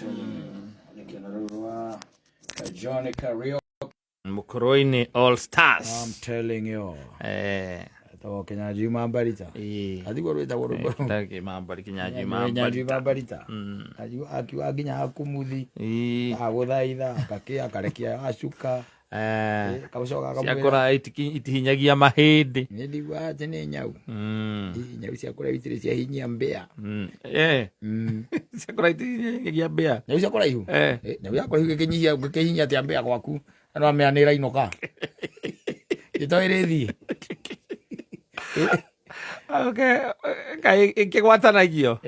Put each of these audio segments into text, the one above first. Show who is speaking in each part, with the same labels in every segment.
Speaker 1: Nĩkĩo na rũrũ rwa John Kariuki.
Speaker 2: Mukurweini All Stars.
Speaker 1: I'm telling you. Etagwo Kinyanjui Mambarita. Athigwo rwĩtagwo rwĩmbo rũu.
Speaker 2: Ndagĩ mambari Kinyanjui
Speaker 1: Kinyanjui
Speaker 2: mambari.
Speaker 1: Mambarita. Akiuga nginya akumuthi. Agũthaitha akakĩa akarekia acuka. Kaũcoka akamwĩra.
Speaker 2: Ciakũra itihinyagia mahĩndĩ.
Speaker 1: Nĩ ndiguaga atĩ nĩ nyau. Nyau cia kũraihu itirĩ ciahinyia mbĩa.
Speaker 2: Ciakũra itihinyagia mbĩa.
Speaker 1: Nyau cia kũraihu? Nyau ya kũraihu ĩkĩnyihia ĩkĩhinyia atĩa mbĩa gwaku? Na no amea nĩ ĩrainũka. Ĩto ĩrĩthiĩ.
Speaker 2: Okay, kaĩ ĩkĩgwatanagio?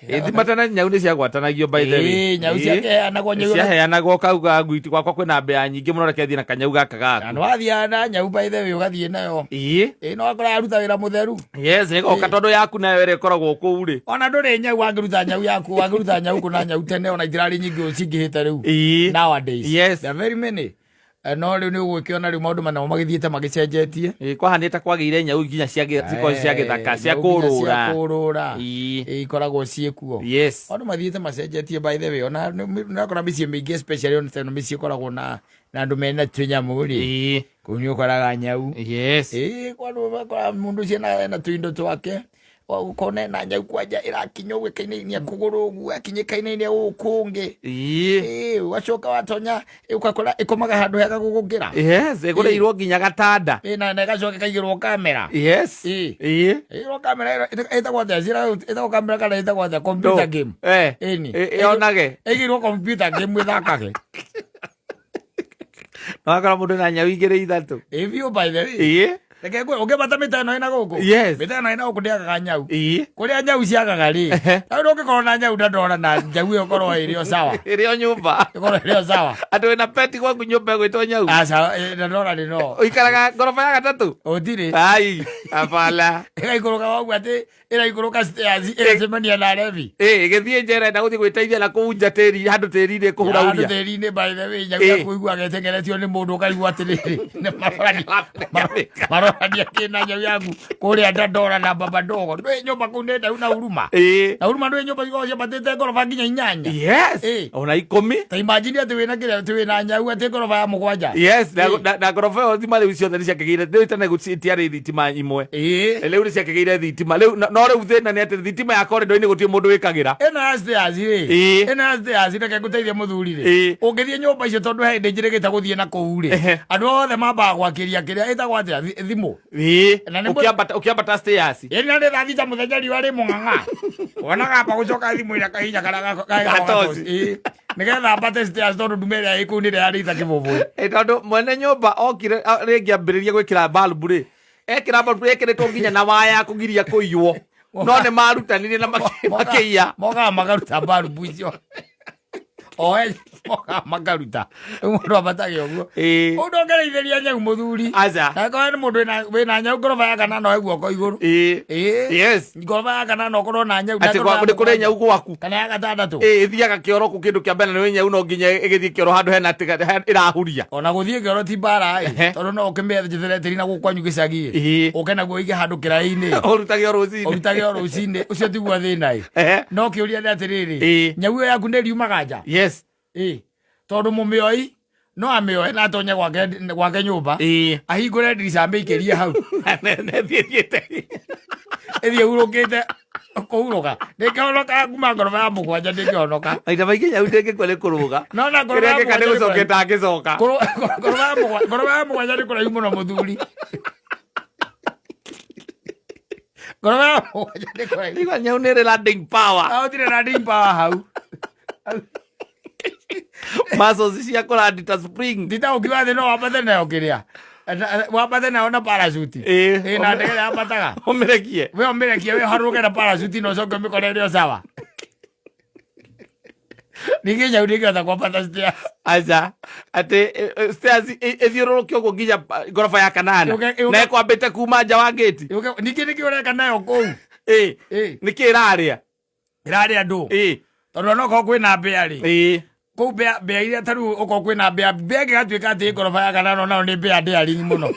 Speaker 2: Ĩthima tene nyau nĩ ciagwatanagio by the way.
Speaker 1: Ĩĩ, nyau ciaheanagwo nyau.
Speaker 2: Ciaheanagwo kauga gwitũ gwakwa kwĩna mbĩa nyingĩ mũno reke thiĩ na kanyau gaka
Speaker 1: Na
Speaker 2: gaku.
Speaker 1: nĩ wathiaga na nyau by the way ũgathiĩ nayo. Ĩĩ no wakora yaruta wĩra mũtheru.
Speaker 2: Yes, ĩgoka tondũ yaku nayo ĩrĩa ĩkoragwo kũu rĩ.
Speaker 1: Ona ndũrĩ nyau wangĩruta nyau yaku wangĩruta nyau kũna nyau tene ona itirarĩ nyingĩ ũũ cingĩhĩte rĩu. Nowadays. There are very many. No rĩu nĩ ũgũkĩona rĩu maũndũ manao magĩthiĩte magĩcenjetie.
Speaker 2: Ĩĩ, kwahanĩte kwagĩire nyau nginya cia cikoragwo cia gĩthaka cia
Speaker 1: Nyau nginya cia
Speaker 2: kũrũra.
Speaker 1: kũrũra. Ikoragwo ciĩkuo. Maũndũ mathiĩte macenjetie by the way ona nĩ ũrakora mĩciĩ mĩingĩ especially ona teno mĩciĩ ĩkoragwo na andũ mena tũnyamũ rĩ. Kũu nĩ ũkoraga nyau. Ĩĩ, kwa andũ ũgakora mũndũ ũcio ena tũindo twake. Ũkona ena nyau kwanja ĩrakinya ũguo ĩkainainia kũgũrũ ũguo akinya ĩkainainia gũkũ kũngĩ. Ĩĩ, ũgacoka watonya ũgakora ĩkomaga handũ hega gũgũkĩra.
Speaker 2: Yes, ĩgũrĩirwo nginya gatanda.
Speaker 1: Ĩĩ, na ĩgacoka ĩkaigĩrwo kamera. Ĩĩ. Ĩigĩrwo kamera ĩtagwo atĩa? Ĩtagwo kamera kana ĩtagwo atĩa? Computer game. Ĩni.
Speaker 2: Ĩonage.
Speaker 1: Ĩigĩrwo computer game ĩthakage.
Speaker 2: Wakora mũndũ na nyau igĩrĩ ithatũ.
Speaker 1: Ĩĩ biũ by the way. Reke ngwĩre, ũngĩbata mĩta ĩno ĩna gũkũ?
Speaker 2: Yes.
Speaker 1: Mĩta ĩno ĩna gũkũ ndĩagaga nyau.
Speaker 2: Kũrĩa
Speaker 1: nyau ciagaga rĩ, rĩu ndũngĩkorwo na nyau na ndora na nyau ĩyo ĩkorwo ĩrĩ o sawa.
Speaker 2: Ĩrĩ o nyũmba.
Speaker 1: Ĩkorwo ĩrĩ o sawa.
Speaker 2: Andũ wĩna peti gwaku nyũmba ĩgwĩtwo nyau.
Speaker 1: Aca, na ndora rĩ no.
Speaker 2: Ũikaraga ngoroba ya gatatũ?
Speaker 1: Gũtirĩ.
Speaker 2: Ai, abala.
Speaker 1: Ĩgaikũrũka waguo atĩ ĩraikũrũka stairs ĩgacemania na Levi.
Speaker 2: Ĩĩ, ĩgĩthiĩ nja ĩrenda gũthiĩ gwĩteithia na kũu nja tĩri handũ tĩri-inĩ
Speaker 1: Handũ
Speaker 2: kũhurauria.
Speaker 1: tĩri-inĩ by the way nyau yaku ĩiguaga ĩtengeretio nĩ mũndũ ũkaigua atĩrĩrĩ nĩ marorania kĩ na nyau yaku kũrĩa Dandora na Baba Ndogo. Ndũĩ nyũmba kũu nĩ ndau na huruma. Na huruma ndũĩ nyũmba ikoragwo ciambatĩte ngoroba nginya 8.
Speaker 2: Yes. Ona 10.
Speaker 1: Ta imagine atĩ wĩna kĩrĩa atĩ wĩna nyau atĩ ngoroba ya 7.
Speaker 2: Yes, na ngoroba ĩyo thima rĩu ciothe nĩ ciakĩgĩire rĩu tene itiarĩ thitima imwe. Rĩu nĩ ciakĩgĩire thitima. Rĩu no rĩu thĩna nĩ atĩ thitima ya corridor-inĩ gũtirĩ mũndũ wĩkagĩra.
Speaker 1: Ĩno ya stairs rĩ. Ĩno ya stairs reke ngũteithie mũthuri rĩ. Ũngĩthiĩ nyũmba icio tondũ he hĩndĩ njĩrĩgĩte gũthiĩ na kũu rĩ. Andũ othe mambaga gwakĩria kĩrĩa ĩtagwo atĩa thimũ. Na nĩ
Speaker 2: Ũkĩambata stairs.
Speaker 1: Ĩĩ na nĩ thaa thita mũthenya riũa rĩ mũng'ang'a. Wonaga amba gũcoka thimũ ĩrĩa kahinya karĩa
Speaker 2: Gatoci.
Speaker 1: Nĩgetha ambate stairs tondũ ndume ĩrĩa ĩ kũu nĩ ĩrĩa yarĩte kĩbũbũĩ.
Speaker 2: Tondũ mwene nyũmba okire rĩngĩ ambĩrĩria gwĩkĩra bulb rĩ, ekĩra bulb ĩkĩrĩtwo nginya na waya ya kũgiria kũiywo. No nĩ marutanire na makĩiya.
Speaker 1: Mokaga makaruta bulb icio. Oe mokaga makaruta. Rĩu mũndũ ambatage ũguo. Ũndũ ndũngĩrĩithĩria nyau mũthuri.
Speaker 2: Aca.
Speaker 1: Na akorwo nĩ mũndũ wĩna nyau ngoroba ya kanana oe guoko igũrũ.
Speaker 2: Yes.
Speaker 1: Ngoroba ya kanana ũkorwo na nyau.
Speaker 2: Atĩ nĩ kũrĩ nyau gwaku.
Speaker 1: Kana ya gatandatũ.
Speaker 2: Ĩthiaga kĩoro kũ kĩndũ kĩa mbere nĩ nyau no nginya ĩgĩthiĩ kĩoro handũ hena ĩrahuria.
Speaker 1: Ona gũthiĩ kĩoro ti mbara ĩ. Tondũ no ũkĩmĩethere tĩri na gũkũ kwanyu gĩcagi ĩ. Ũke naguo ũige handũ kĩraĩ-inĩ.
Speaker 2: Ũrutage o rũcinĩ.
Speaker 1: Ũrutage o rũcinĩ. Ũcio tiguo thĩna ĩ. No kĩũria nĩ atĩrĩrĩ. Nyau ĩyo yaku nĩ ĩriumaga nja?
Speaker 2: Yes.
Speaker 1: Tondũ mũmĩoi no amĩoe na atonye gwake nyũmba. Ahingũre ndirica amĩikĩrie hau.
Speaker 2: Ĩthiĩte.
Speaker 1: Ĩthiĩ hurũkĩte kũhurũka. Ndĩngĩhonoka kuma ngoroba ya 7 ndĩngĩhonoka.
Speaker 2: Maita maingĩ nyau ndĩngĩkua nĩ kũrũga.
Speaker 1: No na ngoroba ya
Speaker 2: Kĩrĩa ĩngĩka nĩ
Speaker 1: mũgwanja nĩ
Speaker 2: gũcoka
Speaker 1: kũraihu.
Speaker 2: ĩtangĩcoka.
Speaker 1: Ngoroba ya 7 nĩ kũraihu mũno mũthuri. Ngoroba ya 7 nĩ kũraihu.
Speaker 2: Igua nyau nĩ ĩrĩ landing power.
Speaker 1: Ah, gũtirĩ landing power hau.
Speaker 2: Muscles cia kũrandi ta spring.
Speaker 1: Nditaũkiwa thĩ no wambate nayo kĩrĩa. Wambate nayo na parachute. Ĩĩ, na ndege yambataga.
Speaker 2: Ũmĩrekie.
Speaker 1: We ũmĩrekie, we ũharũrũke na parachute na ũcoke ũmĩkore ĩrĩ o sawa. Ningĩ nyau ndĩngĩhota kwambata stairs.
Speaker 2: Aca, atĩ stairs ĩthiũrũrũke ũguo nginya ngoroba ya kanana. Na ĩkwambĩte kuma nja wa gate.
Speaker 1: Ningĩ nĩkĩ ũreka nayo kũu?
Speaker 2: Nĩkĩ ĩrarĩa?
Speaker 1: Ĩrarĩa ndũ? Tondũ ona okorwo kwĩna mbĩa rĩ. Kũu mbĩa iria ta rĩu okorwo kwĩna mbĩa, mbĩa ĩngĩgatuĩka atĩ ngoroba ya kanana onayo nĩ mbĩa ndĩaringi mũno.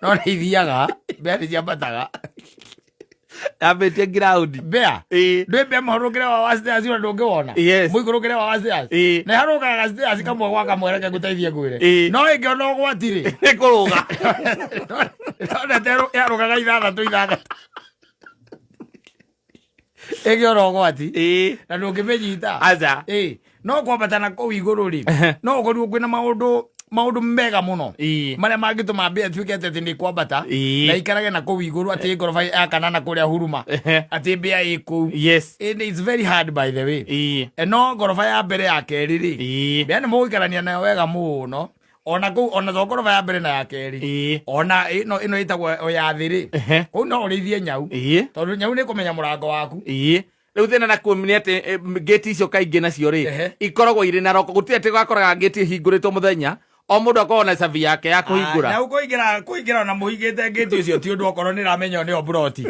Speaker 1: No nĩ ithiaga, mbĩa nĩ ciambataga.
Speaker 2: Yambĩtie ground.
Speaker 1: Mbĩa. Ndwĩ mbĩa mũharũrũkĩre wa stairs ona ndũngĩwona.
Speaker 2: Yes.
Speaker 1: Mũikũrũkĩre wa stairs. Na ĩharũrũkaga stairs kamwe gwa kamwe reke ngũteithie ngwĩre. No ĩngĩona ũgwati rĩ.
Speaker 2: Nĩ kũrũga.
Speaker 1: Nonete yarũgaga ithathatũ ithathatũ. Ĩngĩona ũgwati. Na ndũngĩmĩnyita.
Speaker 2: Aca.
Speaker 1: No kwambata na kũu igũrũ rĩ, no ũkorirwo kwĩna maũndũ maũndũ mega mũno marĩa mangĩtũma mbĩa ĩtuĩke atĩ nĩ kwambata na ikarage na kũu igũrũ atĩ ngoroba ya kanana kũrĩa huruma atĩ mbĩa ĩ kũu. And it's very hard, by the way. No ngoroba ya mbere ya kerĩ rĩ, mbĩa nĩ mũgũikarania nayo wega mũno ona kũu, ona to ngoroba ya mbere na ya kerĩ, ona ĩno ĩno ĩtagwo o ya thĩ rĩ, kũu no ũrĩithie nyau tondũ nyau nĩ kũmenya mũrango waku.
Speaker 2: Rĩu thĩna na kuo nĩ atĩ ngĩti icio kaingĩ nacio rĩ, ikoragwo irĩ na roko. Gũtirĩ atĩ gakoraga ngĩti ĩhingũrĩtwo mũthenya, o mũndũ akoragwo na cabi yake ya kũhingũra.
Speaker 1: Nyau kũingĩra ona mũhingĩte ngĩti ũcio ti ũndũ, okorwo nĩ ĩramenywo nĩyo mburoti.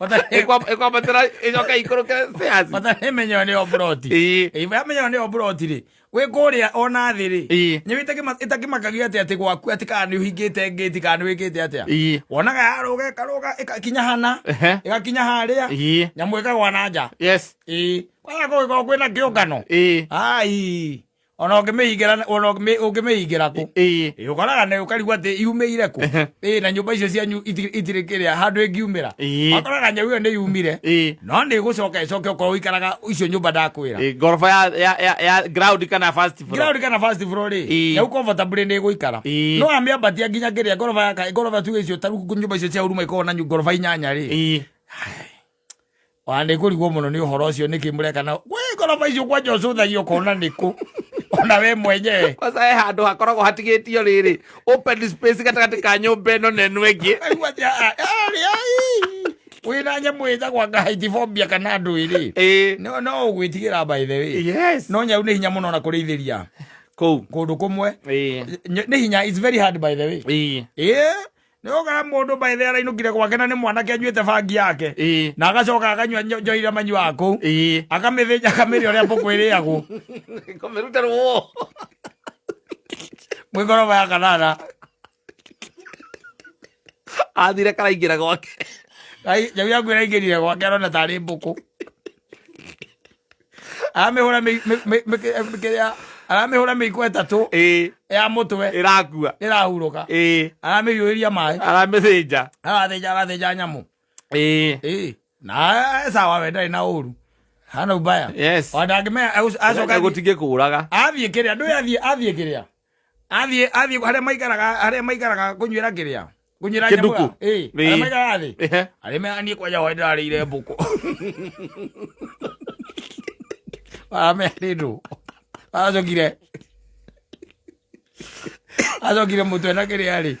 Speaker 1: Bata
Speaker 2: Ĩkwambatĩra ĩcoke ikũrũke stairs.
Speaker 1: Bata nĩ ĩmenywo nĩyo mburoti. Yamenywo nĩyo mburoti rĩ, wĩ kũrĩa ona thĩ rĩ, nyau ĩtakĩmakagio atĩ atĩ gwaku atĩ kana nĩ ũhingĩte ngĩti kana nĩ wĩkĩte atĩa. Wonaga yarũga ĩkarũga ĩgakinya hana, ĩgakinya harĩa, nyamũ ĩkagwa na nja. Kwanza kũngĩkorwo kwĩna kĩũngano, ai, ona ũngĩmĩhingĩra, ona ũngĩmĩhingĩra kũ, ũkoraga nĩ ũkarigwo atĩ yumĩire kũ. Na nyũmba icio cianyu itirĩ kĩrĩa handũ ĩngiumĩra. Wakoraga nyau ĩyo nĩ yumire, no nĩ ĩgũcoka ĩcoke okorwo ũikaraga icio nyũmba ndakwĩra.
Speaker 2: Ngoroba ya ground kana first floor.
Speaker 1: Ground kana first floor rĩ, nyau comfortably nĩ ĩgũikara. No amĩambatia nginya kĩrĩa ngoroba ya ngoroba tuge icio tarĩu nyũmba icio cia huruma ikoragwo na ngoroba inyanya rĩ, ona nĩ kũrigwo mũno nĩ ũhoro ũcio nĩkĩ mũreka na wĩ ngoroba icio kwanja ũcũthagia ũkona nĩkũ ona we mwenyewe.
Speaker 2: Kwanza he handũ hakoragwo hatigĩtio rĩrĩ open space gatagatĩ ka nyũmba ĩno na ĩno ĩngĩ.
Speaker 1: Ũkaigua atĩ, "Ah, ah, ai, wĩna nyamũ ĩtagwo anga haitiphobia kana ndũĩ rĩ, no ũgwĩtigĩra, by the way." No nyau nĩ hinya mũno na kũrĩithĩria
Speaker 2: kũu
Speaker 1: kũndũ kũmwe. Nĩ hinya, it's very hard, by the way. Nĩ ũkora mũndũ, by the way, arainũkire gwake na nĩ mwanake anyuĩte bangi yake na agacoka akanyua njohi iria manyuaga kũu, akamĩthĩnja, akamĩrĩa ũrĩa mbũkũ ĩrĩagwo.
Speaker 2: Kũmĩruta rũo.
Speaker 1: Mwĩngoroba ya kanana.
Speaker 2: Athire karaingĩra gwake.
Speaker 1: Ai, nyau yaku ĩraingĩrire gwake arona tarĩ mbũkũ, aramĩhũra kĩrĩa aramĩhũra mĩiko ĩtatũ ya mũtwe.
Speaker 2: Ĩrakua.
Speaker 1: Ĩrahurũka. Aramĩhiũhĩria maĩ.
Speaker 2: Aramĩthĩnja.
Speaker 1: Arathĩnja, arathĩnja nyamũ. Na sawa, we ndarĩ na ũru hana ubaya. Ona ndangĩmenya acoka
Speaker 2: Gũtingĩkũraga.
Speaker 1: Athiĩ kĩrĩa ndũĩ, athiĩ kĩrĩa athiĩ harĩa maikaraga kũnyuĩra kĩrĩa kũnyuĩra nyamũ.
Speaker 2: Kĩnduku.
Speaker 1: Harĩa maikaraga thĩ, arĩa mea niĩ kwanja hwaĩ ndĩrarĩire mbũkũ, aramenya nĩ ndũ acokire mũtwe na kĩrĩa rĩ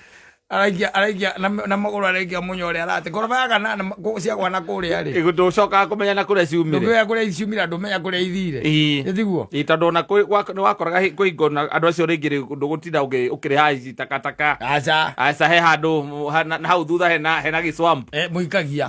Speaker 1: araikia na magũrũ, araikia mũnya ũrĩa arate ngoroba ya kanana ciagwa na kũrĩa rĩ.
Speaker 2: Ndũcokaga kũmenya na kũrĩa ciumire.
Speaker 1: Ndũngĩoya kũrĩa ciumire, ndũmenya kũrĩa ithire. Nĩ tiguo?
Speaker 2: Tondũ ona nĩ wakoraga kwĩ hingo na andũ acio rĩngĩ rĩ, ndũgũtinda ũkĩrĩha ici takataka.
Speaker 1: Aca.
Speaker 2: Aca, he handũ na hau thutha hena gĩswamp.
Speaker 1: Mũikagia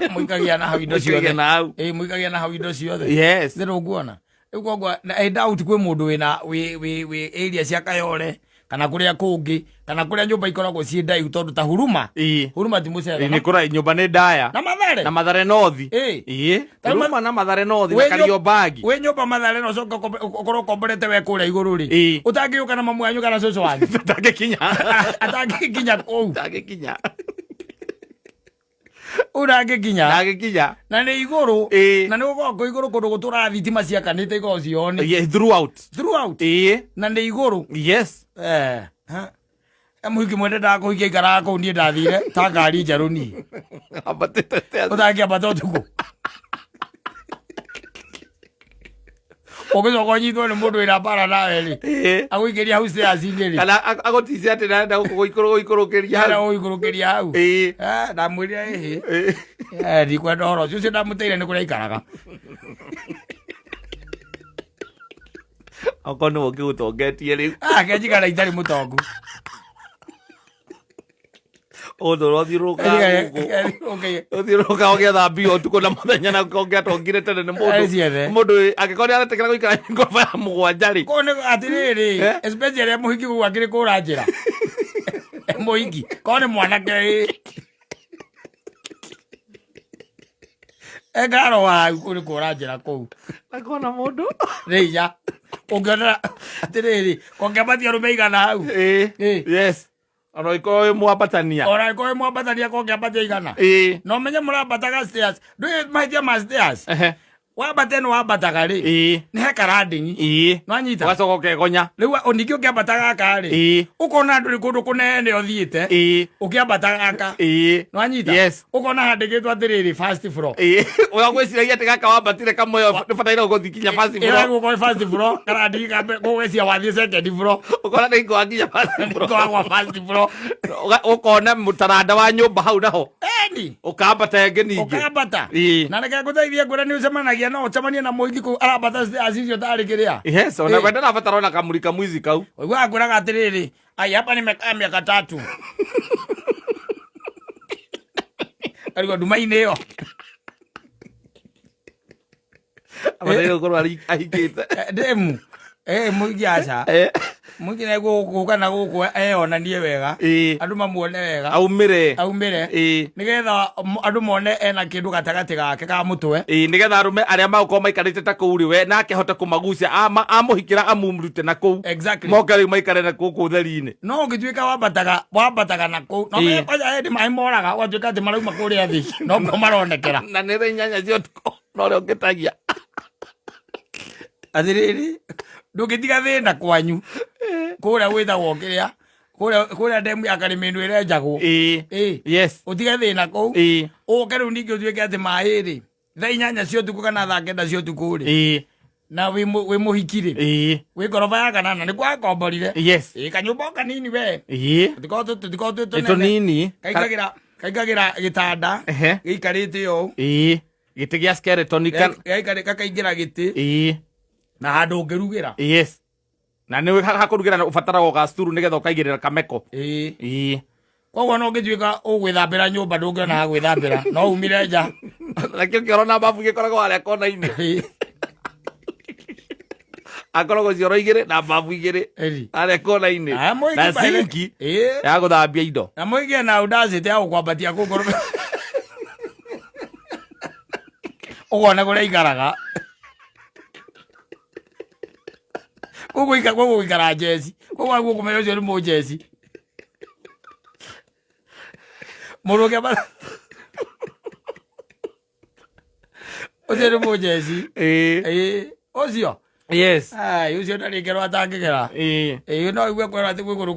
Speaker 1: mũikagia na hau indo
Speaker 2: Mũikagia
Speaker 1: ciothe.
Speaker 2: Na hau.
Speaker 1: Mũikagia na hau indo ciothe. Nĩ ndũkuona rĩu koguo I doubt kwĩ mũndũ wĩna wĩ area cia Kayole kana kũrĩa kũngĩ kana kũrĩa nyũmba ikoragwo ciĩ ndaihu, tondũ ta Huruma, Huruma ti mũcere.
Speaker 2: Nĩ kũra nyũmba nĩ ndaya.
Speaker 1: Na Mathare.
Speaker 2: Na Mathare North. Huruma na Mathare North na Kariobangi.
Speaker 1: Wĩ nyũmba Mathare na ũcoke ũkorwo ũkomborete we kũrĩa igũrũ rĩ, ũtangĩũka na mamu wanyu kana cũcũ wanyu.
Speaker 2: Ndangĩkinya.
Speaker 1: Atangĩkinya kũu.
Speaker 2: Ndangĩkinya.
Speaker 1: Ũndangĩkinya.
Speaker 2: Ndangĩkinya.
Speaker 1: Na nĩ igũrũ. Na nĩ gũkorwo kũ igũrũ kũndũ gũtũraga thitima ciakanĩte ikorwo cioni.
Speaker 2: Yeah, throughout.
Speaker 1: Throughout. Na nĩ igũrũ. Ha. Mũhiki mwende ndakũhikia ikaraga kũu, niĩ ndathire ta ngari njerũ niĩ.
Speaker 2: Ambatĩte stairs.
Speaker 1: Ũtangĩambata ũtukũ ũgĩcoka ũnyitwo nĩ mũndũ wĩna mbara nawe rĩ, agũikĩria hau stairs-inĩ rĩ.
Speaker 2: Kana agũticia atĩ narenda gũikũrũkĩria hau.
Speaker 1: Gũikũrũkĩria hau. Ndamwĩrire ĩhĩ. Ndikwenda ũhoro ũcio, ũcio ndamũteire nĩ kũrĩa aikaraga.
Speaker 2: Okorwo nĩwe ũngĩgũtongetie rĩu.
Speaker 1: Ah, kenjikara itarĩ mũtongu.
Speaker 2: Ũtũra ũthiũrũrũkaga gũkũ. Ũthiũrũrũkaga ũgĩetha mbia ũtukũ na mũthenya na ũngĩatongire tene nĩ mũndũ
Speaker 1: Ciethe.
Speaker 2: Mũndũ angĩkorwo nĩ aretĩkĩra gũikara ngoroba ya mũgwanja rĩ.
Speaker 1: Kũu nĩ atĩrĩrĩ, especially arĩa mũhiki kũu akĩrĩ kũra njĩra mũhiki korwo nĩ mwanake ĩ. Engaro wa kå rä kå ranjä kå u.
Speaker 2: Ndakona mũndũ.
Speaker 1: Rĩiya ũngĩonera atĩrĩrĩ, kongĩambatia arũme igana hau.
Speaker 2: Ĩĩ.
Speaker 1: Ĩĩ.
Speaker 2: Yes, ona ũngĩkorwo wĩ mwambatania.
Speaker 1: Ona ĩkorwo ĩ mwambatania, kongĩambatia 100. Na ũmenye mũrambataga stairs, ndũĩ mahĩtia ma stairs. Wambate nĩ wambataga rĩ, nĩ he karanding. Nwanyita?
Speaker 2: Ũgacoka ũkegonya.
Speaker 1: Rĩu ningĩ ũkĩambata gaka rĩ, ũkona andũ nĩ kũndũ kũnene ũthiĩte ũkĩambata gaka. Nwanyita?
Speaker 2: Yes.
Speaker 1: Ũkona handĩkĩtwo atĩrĩrĩ, first floor.
Speaker 2: Ĩĩ, ũgwĩciragia atĩ gaka wambatire kamwe nĩ bataire gũthiĩ kinya first floor.
Speaker 1: Ĩragũkorwo first floor karanding kambe gũgwĩcia wathiĩ second floor.
Speaker 2: Ũkona nĩ hingo wakinya first floor.
Speaker 1: Kwagwa first floor.
Speaker 2: Ũkona mũtaranda wa nyũmba hau naho.
Speaker 1: Eni.
Speaker 2: Ũkambata ĩngĩ ningĩ.
Speaker 1: Ũkambata. Na reke ngũteithie, ngwĩre nĩ ũcemanagia, no ũcemanie na mũingĩ kũu arambata stairs icio tarĩ kĩrĩa.
Speaker 2: Yes, ona
Speaker 1: Ĩĩ.
Speaker 2: we ndarabatara ona kamurika mwizi kau.
Speaker 1: Ũiguaga ngwĩraga atĩrĩrĩ, ai, hapa nimekaa miaka 3 arigwo nduma-inĩ ĩyo.
Speaker 2: Abataire gũkorwo ahingĩte.
Speaker 1: Ndemu mũingĩ aca. Mũingĩ nĩguo gũka na gũkũ eyonanie wega, andũ mamuone wega.
Speaker 2: Aumĩre.
Speaker 1: Aumĩre, nĩgetha andũ mone ena kĩndũ gatagatĩ gake ka mũtwe.
Speaker 2: Ĩĩ, nĩgetha arũme arĩa magũkorwo maikarĩte ta kũu rĩ, we nake ahote kũmagucia amũhikĩra amumrute na kũu. Moke rĩu maikare na gũkũ ũtheri-inĩ.
Speaker 1: No ũngĩtuĩka wambataga na kũu no kwanja hĩndĩ maĩ moraga, ũgatuĩka atĩ marauma kũrĩa thĩ no kuo maronekera.
Speaker 2: Na nĩ thaa 8 cia ũtukũ na ũrĩa ũngĩtagia.
Speaker 1: Atĩrĩrĩ, ndũngĩtiga thĩna kwanyu kũrĩa gwĩtagwo kĩrĩa kũrĩa ndemu ya Karĩmĩndu ĩrenjagwo. Ũtige thĩna kũu, ũke rĩu ningĩ ũtuĩke atĩ maĩ rĩ, thaa 8 cia ũtukũ kana thaa 9 cia ũtukũ rĩ, na wĩ mũhiki rĩ, wĩ ngoroba ya kanana nĩ kwakomborire. Ĩĩ, kanyũmba o kanini we. Tũtikoragwo twĩ
Speaker 2: Nĩ
Speaker 1: tũnene.
Speaker 2: Tũnini.
Speaker 1: Kaingagĩra gĩtanda gĩikarĩte ũũ.
Speaker 2: Ĩĩ, gĩtĩ gĩa skeleton kan.
Speaker 1: Gakaingĩra gĩtĩ na handũ ũngĩrugĩra.
Speaker 2: Yes, na nĩ hakũrugĩra na ũbataraga gacuru nĩgetha ũkaigĩrĩra kameko.
Speaker 1: Koguo no ũngĩtuĩka ũgwĩthambĩra nyũmba, ndũngĩona ha gwĩthambĩra, no umire nja.
Speaker 2: Nakĩo kĩoro na babu gĩkoragwo harĩa kona-inĩ. Akoragwo cioro igĩrĩ na babu igĩrĩ harĩa kona-inĩ.
Speaker 1: Aya, mũingĩ
Speaker 2: Na sinki ya gũthambia indo.
Speaker 1: Na mũingĩ na audacity ya gũkwambatia kũu ngoroba, ũkona kũrĩa aikaraga kũu kũu gũikara njeci kũu waguo kũmenya ũcio nĩ mũnjeci, mũndũ ũngĩambata ũcio nĩ mũnjeci. Ĩĩ, ũcio. Ai, ũcio ndarĩ ngero atangĩgera. Ĩĩ, no igue kwĩrwo atĩ gwĩ kũndũ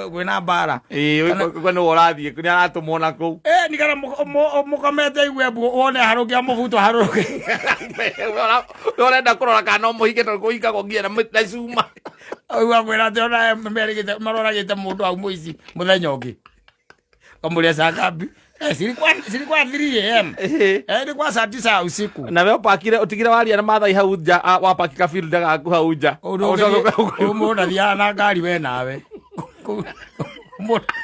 Speaker 1: kwĩna mbara.
Speaker 2: Ĩĩ, kwe nĩwe ũrathiĩ, nĩ aratũmwo na kũu.
Speaker 1: Ĩ, nigara mũkomete igue mbu wone harũkia mũbuto harũke.
Speaker 2: We ũrenda kũrora kana no mũhinge tondũ kũhingagwo nginya na cuma.
Speaker 1: Ũigua kwĩra atĩ ona merĩgĩte maroragĩte mũndũ hau mũici mũthenya ũngĩ kamũrĩa saa ngapi? Zilikuwa 3 a.m. Ilikuwa saa 9 ya usiku.
Speaker 2: Na we ũpakire ũtigire waria na mathai hau nja, wapaki kabilda gaku hau nja. Ũcoke
Speaker 1: Mũndũ athiaga na ngari we nawe.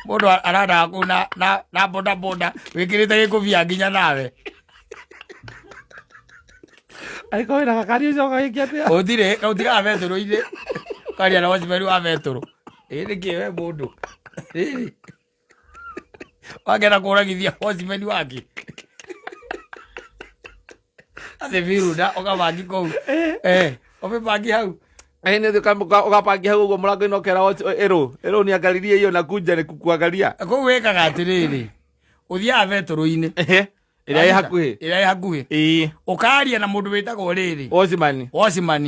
Speaker 1: Mũndũ arandaga kũu na boda boda wĩkĩrĩte gĩkũbia nginya nawe.
Speaker 2: Angĩkorwo wĩna gakari ũcoka wĩke atĩa?
Speaker 1: Gũtirĩ kautigaga betũrũ-inĩ, karia na watchman wa betũrũ. Ĩ, nĩkĩ we mũndũ rĩrĩ wagenda kũragithia watchman wake athĩ biruda ũkabangi kũu, ũmĩbangi hau.
Speaker 2: Nĩ ũgapangia hau ũguo mũrango-inĩ, ũkera ĩrũ ĩrũ niangalirie hiyo nakuja nikukuangalia.
Speaker 1: Kũu wĩkaga atĩrĩrĩ, ũthiaga betũrũ-inĩ.
Speaker 2: Ĩrĩa ĩ hakuhĩ.
Speaker 1: Ĩrĩa ĩ hakuhĩ. Ũkaria na mũndũ wĩtagwo rĩrĩ,
Speaker 2: Watchman.
Speaker 1: Watchman.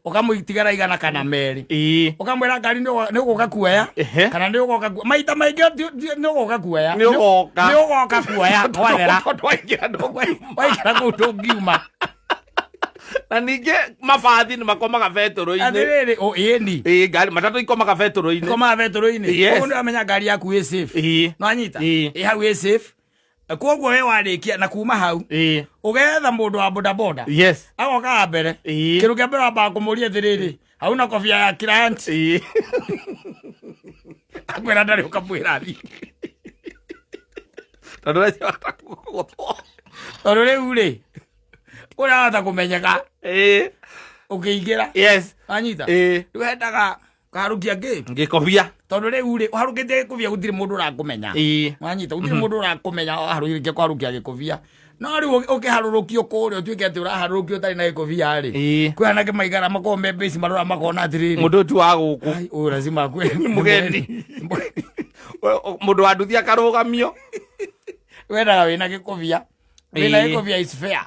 Speaker 1: Ũkamũtigara 100 kana 200. Ũkamwĩra ngari nĩ ũgũka kuoya kana nĩ ũgoka maita maingĩ nĩ ũgũka kuoya.
Speaker 2: Nĩ ũgoka.
Speaker 1: Nĩ ũgoka kuoya twathera.
Speaker 2: Tondũ waingĩra ndũngiuma.
Speaker 1: Waingĩra kũu ndũngiuma.
Speaker 2: Na ningĩ mabathi nĩ makomaga betũrũ-inĩ.
Speaker 1: Atĩrĩrĩ, ĩni.
Speaker 2: Ĩĩ, ngari matatũ ikomaga betũrũ-inĩ.
Speaker 1: Komaga betũrũ-inĩ.
Speaker 2: Yes.
Speaker 1: Ũguo nĩ wamenya ngari yaku ĩ safe. No anyita. Ĩ hau ĩ safe, koguo we warĩkia na kuma hau, ũgetha mũndũ wa bodaboda. Agoka wa mbere. Kĩndũ kĩa mbere wambaga kũmũria atĩrĩrĩ, hauna kobia ya client? Akwĩra ndarĩ, ũkamwĩra thiĩ.
Speaker 2: Tondũ ũreciona kũgũthwo.
Speaker 1: Tondũ rĩu rĩ, kũrĩa wahota kũmenyeka ũkĩingĩra. Wanyita? Rĩu hendaga kaharũkia ngĩ?
Speaker 2: Ngĩkobia.
Speaker 1: Tondũ rĩu rĩ, ũharũkĩtie gĩkũbia gũtirĩ mũndũ ũrakũmenya. Wanyita? Gũtirĩ mũndũ ũrakũmenya waharũkĩtie kũharũkia gĩkũbia. No rĩu ũkĩharũrũkio kũrĩa ũtuĩke atĩ ũraharũrũkio ũtarĩ na gĩkũbia rĩ, kwĩ anake maigara makorwo me mbĩci marora makona atĩrĩrĩ,
Speaker 2: Mũndũ ũyũ ti wa gũkũ.
Speaker 1: Ai, ũyũ lazima akue.
Speaker 2: Nĩ mũgendi. Mũndũ wa nduthi akarũgamio.
Speaker 1: Wendaga wĩna gĩkũbia, wĩna gĩkũbia is fair.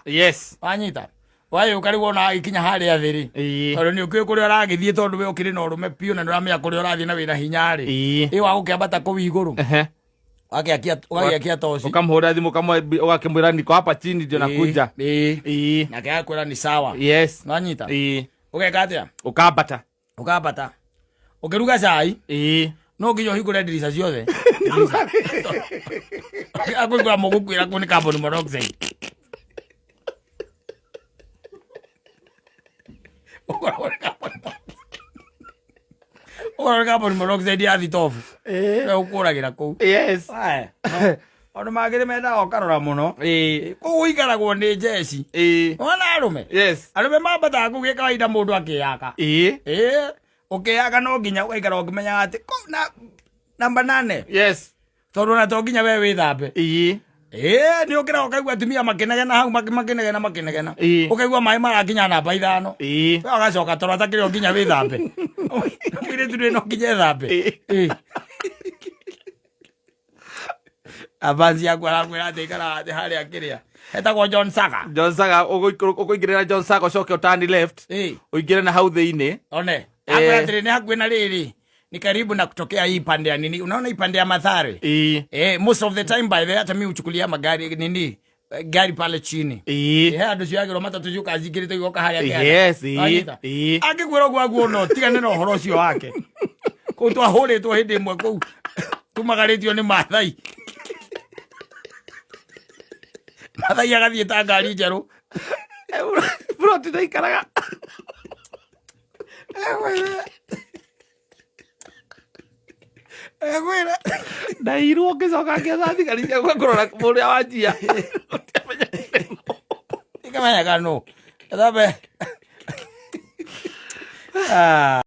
Speaker 1: Wanyita wayũka rĩu ona agĩkinya harĩa thĩ rĩ, tondũ nĩ ũkĩũĩ kũrĩa ũragĩthiĩ, tondũ we ũkĩrĩ na ũrũme biũ na nĩ ũramenya kũrĩa ũrathiĩ na wĩna hinya rĩ, ĩ wa gũkĩambata kũu igũrũ, ũgagĩakia toci.
Speaker 2: Ũkamũhũrĩra thimũ, ũgakĩmwĩra niko hapa chini ndio nakuja.
Speaker 1: Nake agakwĩra ni sawa. Wanyita, ũgeka atĩa?
Speaker 2: Ũkambata.
Speaker 1: Ũkambata ũkĩruga cai, no nginya ũhingũre ndirica ciothe. Akũhingũra mũgũkuĩra kũu nĩ carbon monoxide. Ũkoragwo nĩ carbon monoxide. Ũkoragwo nĩ carbon monoxide ya thitobu ũkũragĩra kũu. Aya, maũndũ mangĩ nĩ mendaga ũkarora mũno. Kũu ũikaragwo nĩ njeci. Wona arũme, arũme mambataga kũu gĩ kawaida mũndũ akĩyaka. Ĩĩ, ũkĩyaka no nginya ũgaikara ũkĩmenyaga atĩ kũu na namba 8, tondũ ona to nginya we wĩthambe. Ĩĩ, nĩ ũkĩraga ũkaigua atumia makĩnegena hau, makĩnegena makĩnegena, ũkaigua maĩ marakinya namba 5. We ũgacoka toro atakĩrĩ o nginya wĩthambe. Mũirĩtu ndũrĩ no nginya ethambe. Ĩĩ. Avansi yaku arakwĩra atĩ ikaraga thĩ harĩa kĩrĩa etagwo John Saga.
Speaker 2: John Saga, ũkũingĩrĩra John Saga ũcoke ũtani left, ũingĩre na hau thĩinĩ.
Speaker 1: One akwĩra atĩrĩ nĩ hakuhĩ na rĩrĩ, ni karibu na kutokea hii pande ya nini, unaona hii pande ya Mathare. Most of the time, by the way, hata mi huchukulia magari nini, gari pale chini. Andũ cioyagĩrwo matatũ ciũkaga cingĩrĩte igoka harĩa kĩanda. Wanyita? Angĩkwĩra ũguo aguo no tigane na ũhoro ũcio wake. Kũu twahũrĩtwo hĩndĩ ĩmwe kũu tumagarĩtio nĩ Mathai. Mathai agathiĩ ta ngari njerũ.
Speaker 2: Ploti ndaikaraga.
Speaker 1: Egwĩra
Speaker 2: Ndairwo ngĩcoka ngĩetha thigari cia gũka kũrora ũrĩa wanjia.
Speaker 1: Ikamenyaga nũ. Ethambe. Ah.